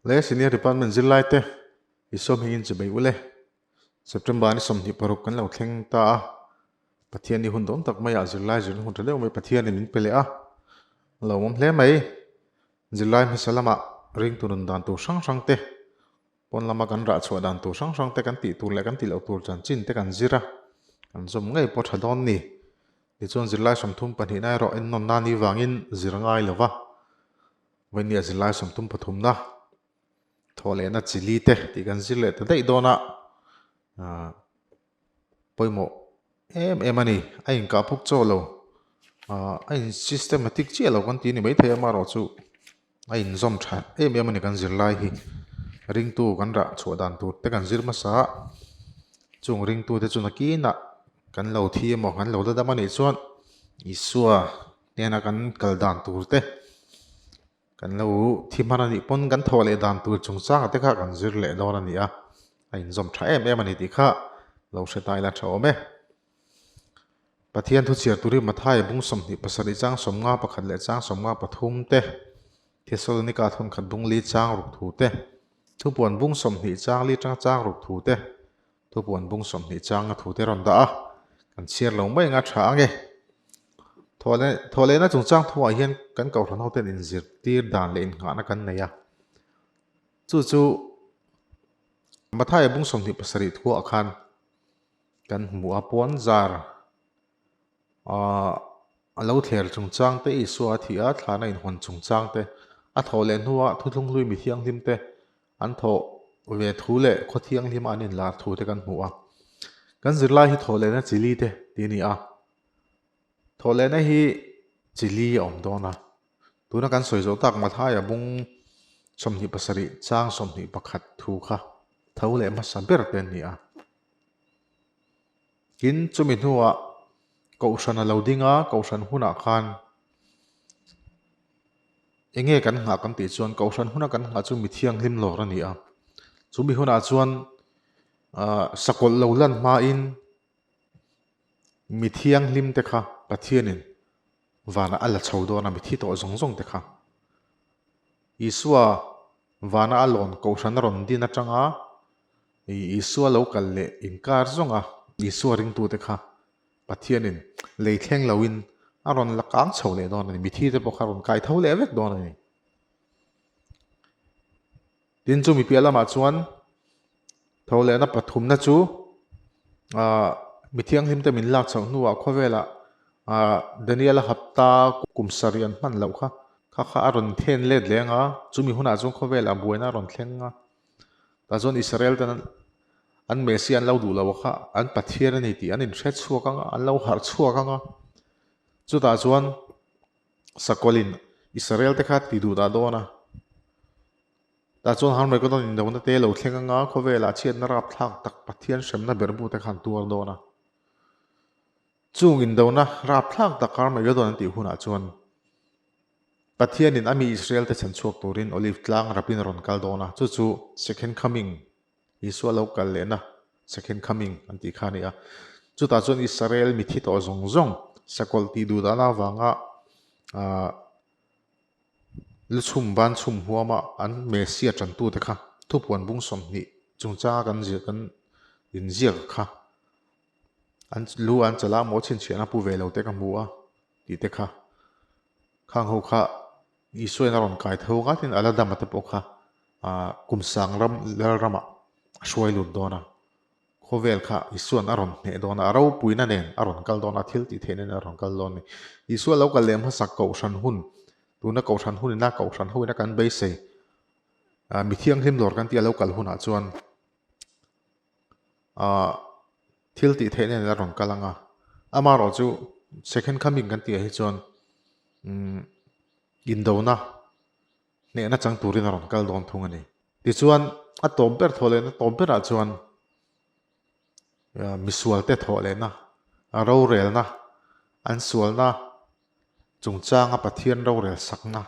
Le Senior Department zirlai te i sawmhing in chibei ule. September ni 26 kan lo thleng ta a. Pathian ni hun dawm tak mai ah zirlai zirna hun tha deuh mai Pathian in min pe leh a. Lo awm hle mai. Zirlai hmasa lamah ringtu nun dan tur hrang hrang te, pawn lama kan rah chhuah dan tur hrang hrang te kan tih tur leh kan tih loh tur chanchin te kan zir a, kan zawm ngei pawh tha dawn ni. Tichuan zirlai 32 na erawh ennawn na ni vangin zir ngai lo va, Vawini zirlai 33 na thawh lehna chili te tih kan zir leh ta daih dawn a, pawimawh em em a ni. A inkah phuk chaw lo, a in systematic chiah lo kan tih a ni maithei a, amaherawhchu a inzawm tha em em a ni kan zirlai hi. Ringtu kan rah chhuah dan tur te kan zir hmasa a, chung ringtu te chu nakinah kan lo thi emaw kan lo la dam a nih chuan Isua hnena kan kal dan tur te Kan lo thi hman a nih pawn kan thawh leh dan tur chungchanga te kha kan zir leh dawn a ni a, a inzawm tha em em a ni tih kha lo hre ta ila tha awm e. Pathian thu chhiar tur hi Matthai bung 27 chang 51 leh chang 53 te, Thesalonika thawnkhat bung li chang ruk thu te, Thupuan bung 20 chang li tanga chang ruk thu te, Thupuan bung 20 changa thu te rawn dah a, kan chhiar lo mai anga tha ang e. Thawhlehna chungchang thuah hian kan kohhran hoten inzirtir dan leh innghahna kan nei a. Chu chu Mathaia bung 27 thuah khan kan hmu a, puan zar a lo thler chungchang te, Isua a thih a, thlana inhawn chungchang te, a thawh leh hnuah thuthlung hlui mi thianghlim te an thawh ve thu leh khaw thianghlim a an inlar thu te kan hmu a. Kan zirlai hi thawhlehna chili te tih a ni a. Thawhlehna hi chili a awm dawn a. Tuna kan sawi zawh tak Mathaia bung 27 chang 21 thu kha tho leh hmasa ber te an ni a. Tin, chumi hnuah Kohhran a lo ding a, Kohhran hunah khan Eng nge kan nghah kan tih chuan Kohhran huna kan nghah chu mi thianghlim lawr a ni a. Chu mi hunah chuan sakawlh lo lan hmain mi thianghlim te kha Pathianin vanah a la chho dawn a, mi thi tawh zawng zawng te kha. Isua vana a lawn Kohhran a rawn din atanga Isua lo kal leh inkar zawnga Isua ringtute kha Pathianin lei thleng loin a rawn la kang chho leh dawn a ni. Mithi te pawh kha a rawn kai tho leh vek dawn a ni. Tin, chu mi piah lamah chuan tho lehna pathumna chu mi thianghlim te min lak chhoh hnuah khawvelah Daniel-a hapta kum sarih an hman loh kha kha kha a rawn then let leh ang a, chumi hunah chuan khawvelah buaina a rawn thleng a. Tah chuan Israel ten an Messiah an lo duh lo kha an Pathian a ni tih an inhre chhuak ang a, an lo harh chhuak ang a. Chutah chuan Sakawlin Israel te kha ti duh dah dawn a. Tah chuan Harmageddon indona te lo thleng ang a, khawvelah chhiatna rapthlak tak Pathian hremna berhbu te kha an tuar dawn a. Chung indona rapthlak tak Harmageddon an tih hunah chuan Pathianin a mi Israel-te chhan chhuak turin Olive tlang rapin a rawn kal dawn a, chu chu Second Coming, Isua lo kal lehna Second Coming an tih kha a ni a. Chutah chuan Israel mi thi tawh zawng zawng sakawlh tih duh dahna avanga lu chhum ban chhum huama an Messiah tantute kha thupuan bung 20 chungchanga kan ziah kan inziak kha an lu an chala maw chhinchhiahna pu ve lo te ka hmu a tih te kha. Khang ho kha Isuain a rawn kai tho nga tin ala dam a te pawh kha kum sang ram lal ramah a hruai lut dawn a, khawvel kha Isuain a rawn hneh dawn a, a ropuina nen a rawn kal dawn a, thil tih theihna nen a rawn kal dawn a ni. Isua lo kal leh hmasak Kohhran hun, tuna Kohhran hun ina Kohhran ho ina kan beisei mi thianghlim lawr kan tih a lo kal hunah chuan Thil tih theihna nen a rawn kal ang a, amaherawh chu second coming kan tih ah hi chuan indona hnehna chang turin a rawn kal dawn thung a ni. Tichuan a tawp ber thawh lehna tawp berah chuan misualte thawh lehna, rorelna, an sualna chungchanga Pathian rorel sakna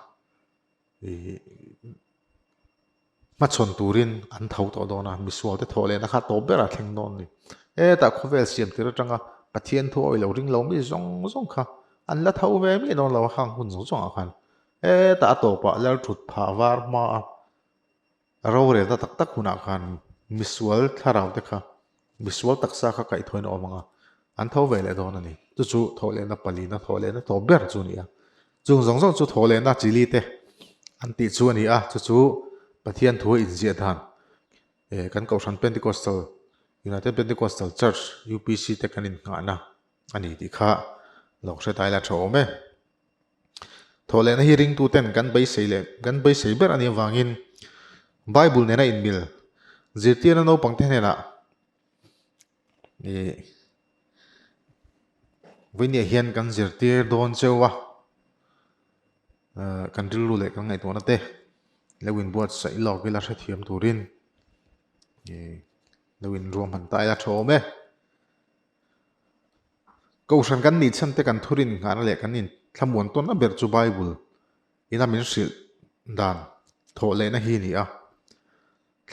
Hmachhawn turin an tho tawh dawn a, misual te thawh lehna kha tawp berah thleng dawn a ni. Hetah khawvel siam tir atanga Pathian thu awih lo ring lo mi zawng zawng kha an la tho ve miah dawn lo a, khang hun zawng zawngah khan hetah a tawpah lal thut phah var hma a. Rorelna tak tak hunah khan misual thlarau te kha, misual taksa kha kaihthawhin a awm ang a, an tho ve leh dawn a ni. Chu chu thawhlehna palina thawhlehna tawp ber chu a ni a. Chung zawng zawng chu thawhlehna chili te an tih chu a ni a, chu chu Pathian thu a inziah dan kan Kohhran Pentecostal, United Pentecostal Church, UPC te kan innghahna a ni tih kha lo hre ta ila tha awm e. Thawhlehna hi ringtuten kan beisei leh kan beisei ber a nih avangin Bible nena inmil zirtirna naupangte hnenah ih vawinia hian kan zirtir dawn cheu a, kan rilru leh kan ngaihtuahna te lo inbuatsaih lawk ila hrethiam turin ih lo inruahman ta ila tha awm e. Kohhran kan nih chhan te kan thurin nghahna leh kan inthlamuan tawnna ber chu Bible ina min hrilh dan thawh lehna hi a ni a.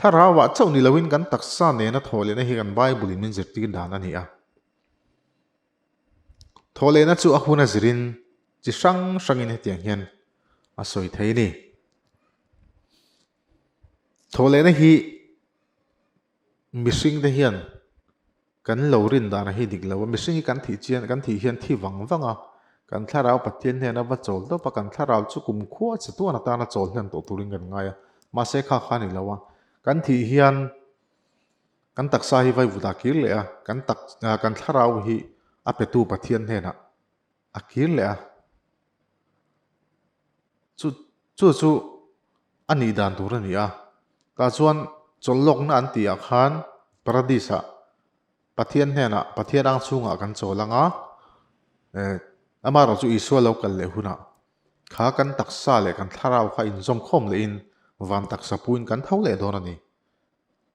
Thlarauah chauh ni loin kan taksa nena thawh lehna hi kan Bible in min zirtir dan a ni a. Thawh lehna chu a hun a zirin chi hrang hrangin hetiang hian a sawi thei a ni. Thawh lehna hi Mihring te hian kan lo rin dan a hi dik lo a, mihring hi kan thih chian kan thih hian thi vang vang a, kan thlarau Pathian hnena va chawl tawp a, kan thlarau chu kumkhua che tuan atana chawl hlen tawh turin kan ngai a, mahse kha kha a ni lo a, kan thih hian kan taksa hi vaivut ah kir leh a, kan tak kan thlarau hi a petu Pathian hnenah a kir leh a, chu chu chu a nih dan tur a ni a, tah chuan chawlhlawkna an tih ah khan paradis ah Pathian hnenah Pathian ang chhungah kan chawl ang a, eh amaherawh chu Isua lo kal leh hunah kha kan taksa leh kan thlarau kha inzawm khawm lehin van taksa puiin kan tho leh dawn a ni.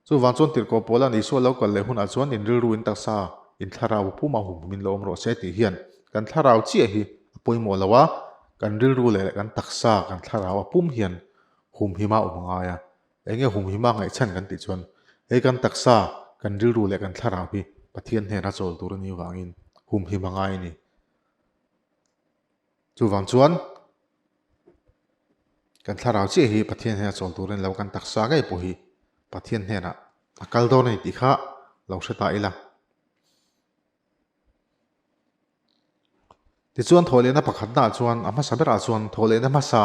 Chuvang chuan tirhkoh Paula'n Isua lo kal leh hunah chuan in rilru in taksa, in thlarau puma hum humin lo awm rawh se tih hian kan thlarau chiah hi a pawimawh lo a, kan rilru leh kan taksa, kan thlarau a pum hian humhima awm a ngai a. Eng nge humhima ngaihchhan kan tih chuan hei kan taksa, kan rilru leh kan thlarau hi Pathian hnena chawl tur a nih vangin humhim a ngai a ni. Chuvang chuan kan thlarau chiah hi Pathian hnena chawl turin lo kan taksa ngei pawh hi Pathian hnenah a kal dawn a ni tih kha lo hre ta ila. Tichuan thawhlehna pakhatnaah chuan a hmasa berah chuan thawhlehna hmasa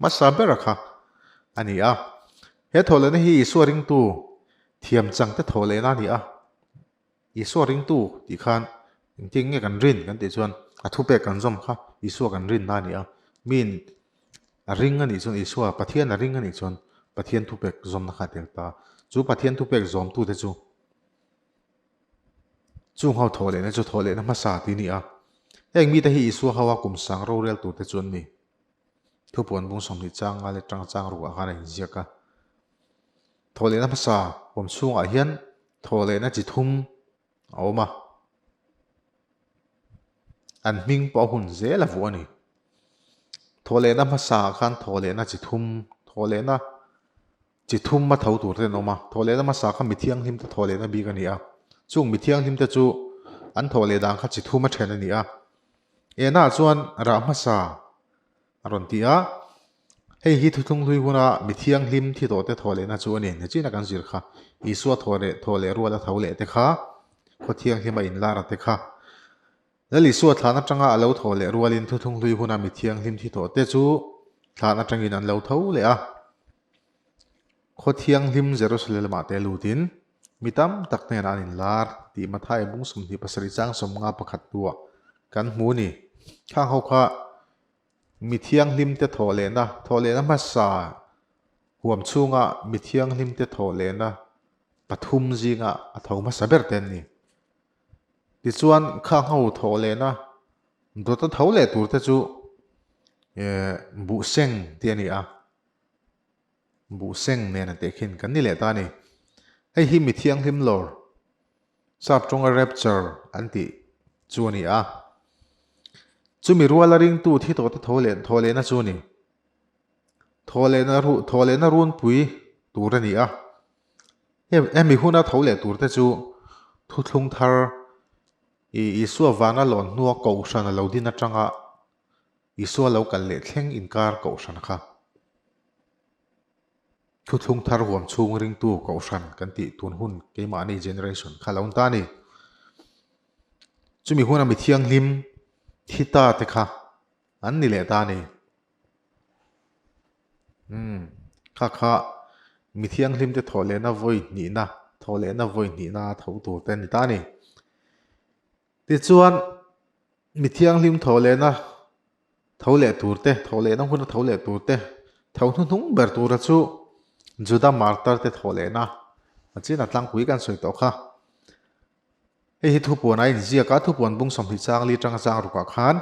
hmasa bera kha a ni a. He thawhlehna hi Isua ringtu thiam changte thawhlehna a ni a. Isua ringtu tih khan engtin nge kan rin kan tih chuan a thupek kan zawm kha Isua kan rinna a ni a. Miin a ring a nih chuan Isua Pathian a ring a nih chuan Pathian thupek zawmna kha a tel ta. Chu Pathian thupek zawmtute chu chung ho thawh lehna chu thawh lehna hmasa tih a ni a. Heng mite hi Isua ho a kum sang rorel turte chu an ni. Thupuan bung 20 chang nga leh tang chang rukah khan a inziak a. Thawhlehna hmasa awm chhungah hian thawhlehna chi thum a awm a, an hming pawh a hun zel a vuah a ni. Thawhlehna hmasa ah khan thawhlehna chi thum, thawhlehna chi thum a tho tur te an awm a, thawhlehna hmasa kha mi thianghlim te thawhlehna bik a ni a, chung mi thianghlim te chu an thawhleh dan kha chi thum a then a ni a. Enah chuan rah hmasa A rawn ti a, Hei hi thuthlung hlui huna mi thianghlim thi tawhte thawh lehna chu a ni. Nichin a kan zir kha, Isua thawh leh thawh leh ruala tho leh te kha, khaw thianghlim a inlar a te kha. Lal Isua thlan atanga a lo thawh leh rualin thuthlung hlui huna mi thianghlim thi tawhte chu thlan atangin an lo tho leh a. Khaw thianghlim Jerusalem-ah te lutin mi tam tak hnenah an inlar tih Matthai bung 27 chang 51 hnuah kan hmu a ni. Khang ho kha Mi thianghlimte thawh lehna, thawh lehna hmasa huam chhunga mi thianghlimte thawh lehna pathum zinga a tho hmasa ber te an ni. Tichuan, khang ho thawh lehna dawta tho leh tur te chu buhseng tih a ni a, buhseng nen a tehkhin kan ni leh ta a ni. Hei hi mi thianghlim lawr Sap tawnga rapture an tih chu a ni a. Chumi ruala ringtu thi tawhte tho leh thaw lehna chu a ni. Thaw lehna ru thaw lehna runpui tur a ni a. Hemi huna tho leh turte chu thuthlung thar i Isua vana lawn hnua kohhran a lo din atanga Isua lo kal leh thleng inkar kohhran kha. Thuthlung thar huam chhung ringtu kohhran kan tih tun hun keimahni generation kha lo ni ta a ni. Chumi huna mi thianghlim thi ta te kha an ni leh ta a ni. Umm kha kha mi thianghlim te thawh lehna vawi hnihna thawh lehna vawi hnihna tho tur te a ni ta a ni. Tichuan mi thianghlim thawh lehna tho leh tur te, thawh lehna huna tho leh tur te, tho hnuhnung ber tura chu Juda martar te thawh lehna a chin a tlangpui kan sawi tawh kha. Hei hi thupuan a inziak a, thupuan bung 20 chang li tanga chang rukah khan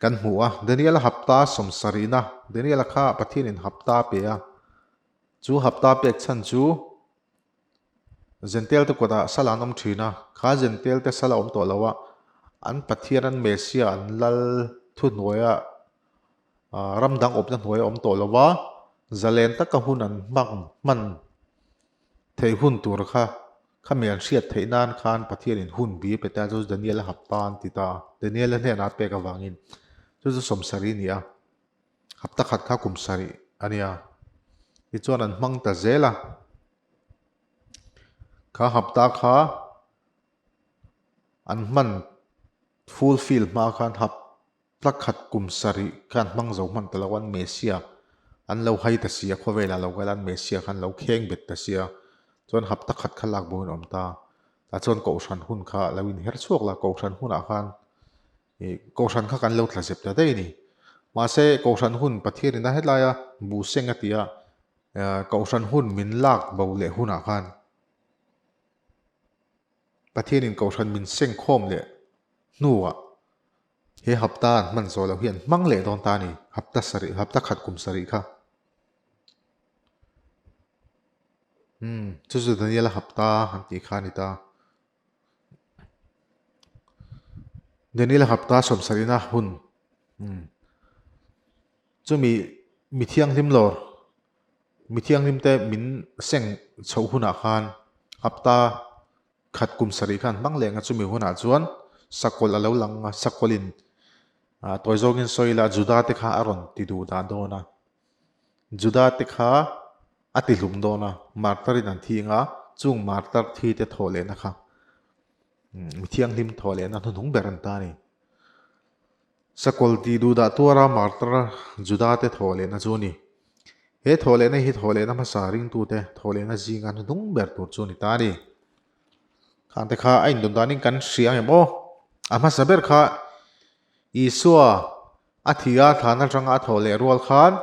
kan hmu a. Daniel-a hapta sawmsarihna, Daniel-a kha Pathianin hapta a pe a, chu hapta pek chhan chu Jentail te kutah sal an awm thin a, kha Jentail te sal a awm tawh lo a, an Pathian an Messiah an lal thuhnuaia ram dang awpna hnuaia awm tawh lo a, zalen taka hun an hmang hman theih hun tur kha khami an hriat theih nan khan Pathianin hun bi a pe ta chu Daniel a hap ta an ti ta a, Daniel a hnenah a pek avangin chu chu sawmsarih a ni a. Hapta khat kha kum sarih a nia. Tichuan an hmang ta zel a. Kha hapta kha an hman fulfill hma khan hapta khat kum sarih kha an hmang zo hman ta lo an Messiah an lo hai ta si a, khawvelah lo kal an Messiah khan lo kheng bet ta si a. Chuan hapta khat kha lak bo in a awm ta. Tah chuan Kohhran hun kha lo inher chhuak la, Kohhran hunah khan Ih, Kohhran kha kan lo tla zep ta daih a ni. Mahse, Kohhran hun Pathian ina helaia buh seng a ti a, Kohhran hun min lak bo leh hunah khan Pathianin Kohhran min seng khawm leh hnuah he hapta an hman zawh loh hi an hmang leh dawn ta a ni, hapta sarih, hapta khat kum sarih kha. Umm, chu chu Daniela hapta an tih kha a ni ta. Daniel hapta sawmsarihna hun chumi mi thianghlim lawr mi thianghlim te min seng chhoh hunah khan hapta khat kum sarih khan hmang leh ang a chumi hunah chuan sakawlh a lo lang a sakawlhin ah tawi zawngin sawi ila Juda te kha a rawn ti duh dah dawn a Juda te kha A ti hlum dawn a, martar in an thi anga, chung martar thi te thawh lehna kha mi thianghlim thawh lehna hnuhnung ber an ta a ni. Sakawlh tih duh dah tuara martar Juda te thawh lehna chu a ni. He thawh lehna hi thawh lehna hmasa ringtute thawh lehna zinga hnuhnung ber tur chu a ni ta a ni. Khangte kha a indawt danin kan hria ang em aw? A hmasa ber kha Isua a thi a thlan atanga a thawh leh rual khan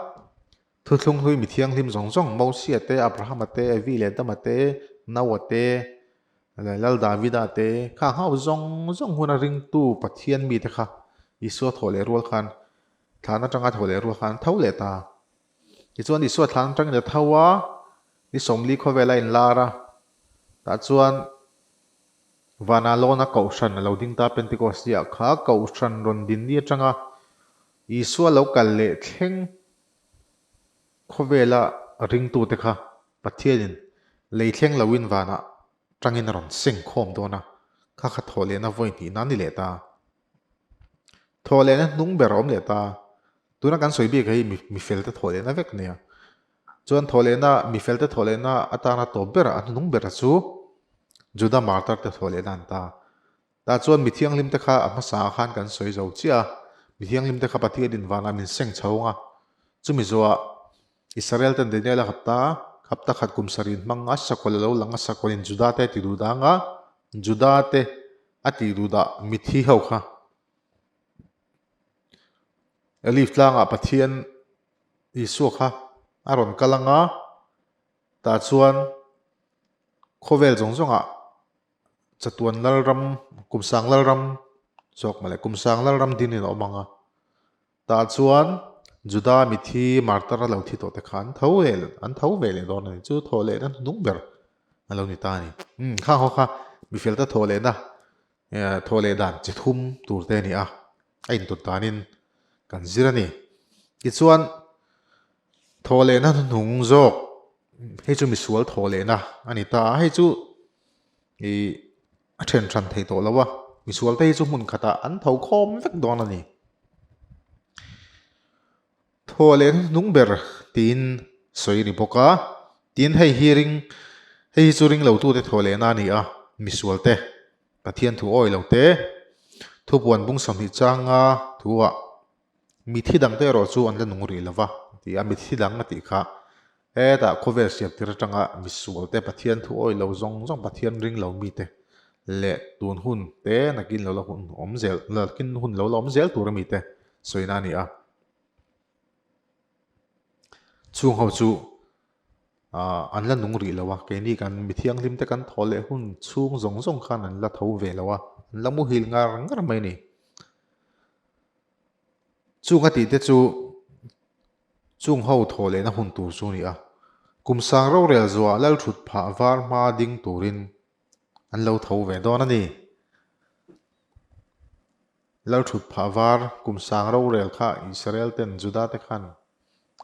Thuthlung hlui mi thianghlim zawng zawng, Mosia te, Abrahama te, Evi leh Adama te, Noah te, leh Lal Davida te, kha hau zawng zawng huna ringtu Pathian mite kha Isua thawh leh rual khan thlan atanga thawh leh rual khan an tho leh ta. Tichuan Isua thlan atangin a tho a, ni 40 khawvel a inlar a, tah chuan vana lawna kohhran a lo ding ta Pentecost ni ah kha kohhran rawn din ni atanga Isua lo kal leh thleng Khawvela ringtute kha Pathianin lei thleng loin vanah tangin a rawn seng khawm dawn a, kha kha thawh lehna vawi hnihna a ni leh ta. Thawh lehna hnung ber a awm leh ta. Tuna kan sawi bik hi mi felte thawh lehna vek a nia. Chuan thawh lehna, mi felte thawh lehna atana tawp bera a hnung bera chu Juda martar-te thawh lehna an ta. Tah chuan mi thianghlimte kha a hmasa ah khan kan sawi zo chiah a, mi thianghlimte kha Pathian in vanah min seng chho ang a, chumi zawhah Israel ten Daniel a hapta a, hapta khat kum sarih in hmang a, sakawlh a lo lang a, sakawlh in Juda te a ti duh dang a, Juda te a tih duh dah mithi ho kha Olive tlangah Pathian Isua kha a rawn kal ang a, tah chuan khawvel zawng zawngah Chatuan Lalram, Kumsang Lalram zawk mawle, Kumsang Lalram din in a awm ang a. Tah chuan Juda mithi martar a lo thi tawh te kha an tho leh an tho ve leh dawn a ni. Chu thawh lehna hnung ber a lo ni ta a ni. Umm khang ho kha mifel te thawh lehna thawh leh dan chi thum tur te a ni a, a intawt danin kan zir a ni. Tichuan thawh lehna hnuhnung zawk hei chu misual thawh lehna a ni ta a, hei chu Ih a then hran thei tawh lo a, misual te hi chu hmun khatah an tho khawm vek dawn a ni. Thaw leh hnung ber tiin sawi a ni bawk a. Tin, hei hi ring, hei hi chu ring lotute thawh lehna a ni a, misualte, Pathian thu awi lote, thupuan bung 20 changa thuah mithi dangte erawh chu an la nung rih lo va, a ti a, mithi dang a tih kha hetah khawvel siam tir atanga misualte, Pathian thu awi lo zawng zawng, Pathian ring lo mite leh tun hun te nakin lo la hun awm zel, nakin hun lo la awm zel tur a mite sawina a ni a. Chung ho chu an la nung rih lo a, keini kan mi thianghlim te kan thaw leh hun chhung zawng zawng khan an la tho ve lo a, an la muhil ngar ngar mai a ni. Chung a tih te chu chung ho thaw lehna hun tur chu a ni a, kum sang rorel zuah lalthut phah var hma ding turin an lo tho ve dawn a ni. Lalthut phah var kum sang rorel kha Israel ten Juda te khan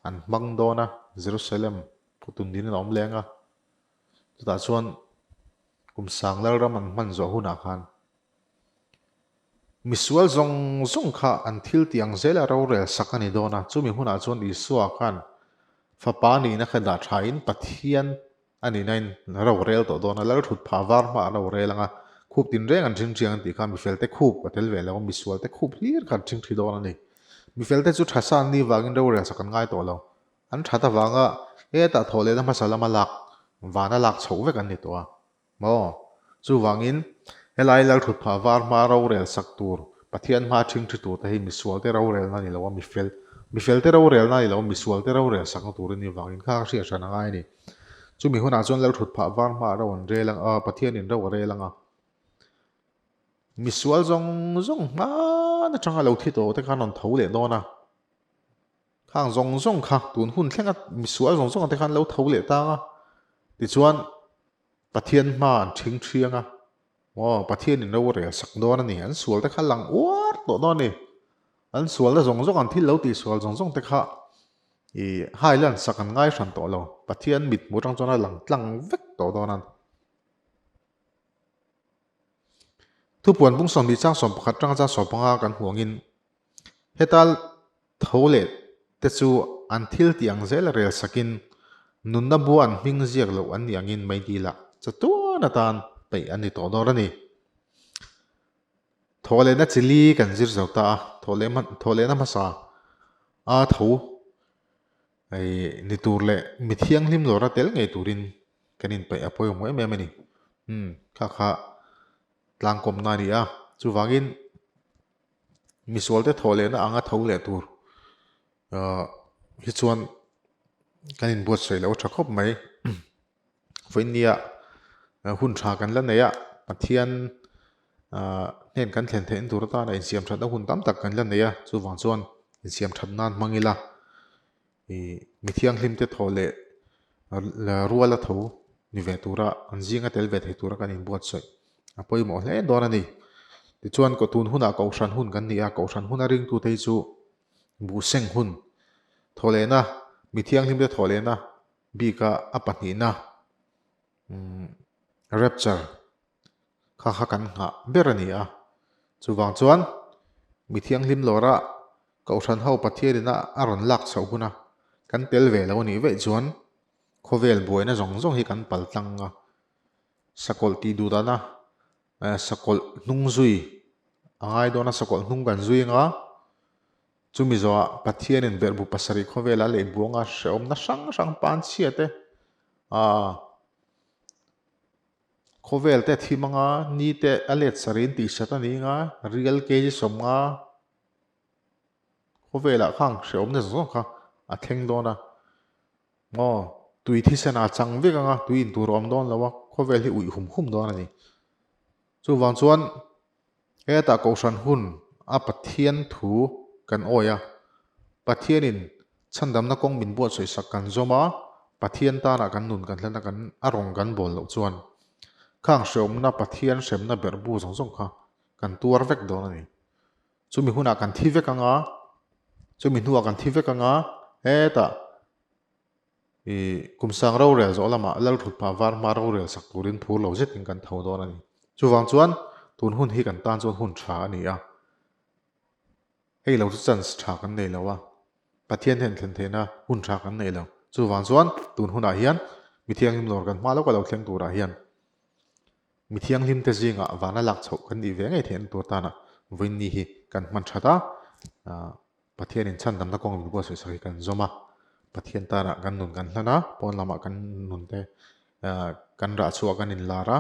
an hmang dawn a, Jerusalem khawtun din an awm leng a, chutah chuan kum sang lalram an hman zawh hunah khan misual zawng zawng kha an thil tih ang zela rorel sak a ni dawn a, chumi hunah chuan Isua khan fapa nihna kha dah thain Pathian A nihnain ro rel tawh dawn a, lal thut phah var hma a ro rel ang a, khup tinreng an ṭhing ṭhiang an tih kha mifelte khup a tel ve lo a, misualte khup hlir kha an ṭhing ṭhi dawn a ni. Mifelte chu ṭha sa an nih vangin rorel sak an ngai tawh lo. An ṭhat avanga hetah thawh lehna hmasa lama lak, vana lak chhoh vek an ni tawh a. Maw? Chuvangin, helai lal thut phah var hma rorel sak tur, Pathian hma ṭhing ṭhi tur te hi misualte rorelna a ni lo a, mifel, mifelte rorelna a ni lo a, misualte rorel sakna tur a nih vangin kha ka hriat hran a ngai a ni. Chumi hunah chuan lal thut phah var hmaah ro an rel ang a, Pathianin ro a rel ang a. Misual zawng zawng hman atanga lo thi tawh te khan rawn tho leh dawn a. Khang zawng zawng kha tun hun thlenga misual zawng zawng te khan lo tho leh tang a. Tichuan, Pathian hma an ṭhing ṭhiang a, aw, Pathianin ro a rel sak dawn a ni. An sual te kha lang uar tawh dawn a ni. An sualna zawng zawng, an thil lo tih sual zawng zawng te kha i highland sak an ngai hran tawh lo. Pathian mit hmuh atang chuan a lang tlang vek tawh dawn a. Thupuan bung 20 chang 11 tanga chang 15 kan hmuh angin heta Tho leh te chu an thil tih ang zel a rel sakin nunna bua an hming ziak loh an nih angin mai dilah chatuan atan peih an ni tawh dawr a ni. Thawhlehna chi li kan zir zo ta a, thawhlehna hmasa a tho ni tur leh mi thianghlim lawra tel ngei turin kan inpeih a pawimawh em em a ni. Umm kha kha tlangkawmna a ni a, chuvangin Misualte thawh lehna anga tho leh tur hi chuan kan inbuatsaih loh a tha khawp mai. Vawinia hun tha kan la nei a, Pathian hnen kan thlen theihna tur atana insiam thatna hun tam tak kan la nei a, chuvang chuan insiam that nan hmang ila ih mi thianghlimte thawh leh ruala tho ni ve tura an zinga tel ve thei tura kan inbuatsaih a pawimawh hle dawn a ni. Tichuan kaw tun hunah kohhran hun kan ni a, kohhran huna ringtute hi chu buhseng hun thawh lehna mi thianghlimte thawh lehna bika a pahnihna umm rapture kha kha kan nghah ber a ni a. Chuvang chuan mi thianghlim lawra Kohhran ho Pathian ina a rawn lak chhoh huna kan tel ve lo anih veih chuan khawvel buaina zawng zawng hi kan pal tlang a, sakawlh tih duh dana sakawlh hnung zui a ngai dawn a, sakawlh hnung kan zui anga chumi zawhah Pathianin berhbu pasarih khawvela leh buanga hrehawmna hrang hrang panchhia te aaa Khawvel te thim anga ni te a let sarih in tihsat a ni anga rial kg 50 Khawvelah khang hrehawmna zawng zawng kha a thleng dawn a, maw tui thisen a chang vek anga tui in tur a awm dawn lo a, khawvel hi uih hum hum dawn a ni. Chuvang chuan hetah kohhran hun a Pathian thu kan awi a, Pathianin chhandamna kawng min buatsawi sak kan zawm a, Pathian tana kan nun kan hlan a kan a rawng kan bawl loh chuan khang hrehawmna Pathian hremna berhbu zawng zawng kha kan tuar vek dawn a ni. Chumi hunah kan thi vek anga, chumi hnuah kan thi vek anga, hetah i kum sang rorel zawh lamah Lalthutphah var hma rorel sak turin phur lo zetin kan tho dawn a ni. Chuvang chuan tun hun hi kan tan chuan hun tha a ni a, hei lo chu chance tha kan nei lo a, Pathian hian thlen theihna hun tha kan nei lo. Chuvang chuan tun hunah hian mi thianghlim lawr kan hma lawk a lo thleng turah hian mi thianghlim te zingah vana lak chhoh kan nih ve ngei theihna tur tana vawiin ni hi kan hman that a, Pathianin chhandamna kawng min buatsaih sak hi kan zawm a, Pathian tana kan nun kan hlan a, pawn lamah kan nun te kan rah chhuah kan inlar a,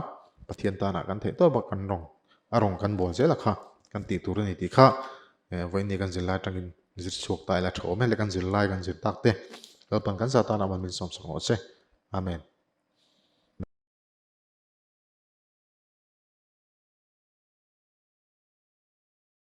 Pathian tana kan theih tawp a kan rawng a rawng kan bawl zel a kha kan tih tur a ni tih kha vawiin ni kan zirlai atangin zir chhuak ta ila tha awm e le kan zirlai kan zir tak te Lalpan kan za tana man min sawmsak rawh se. Amen.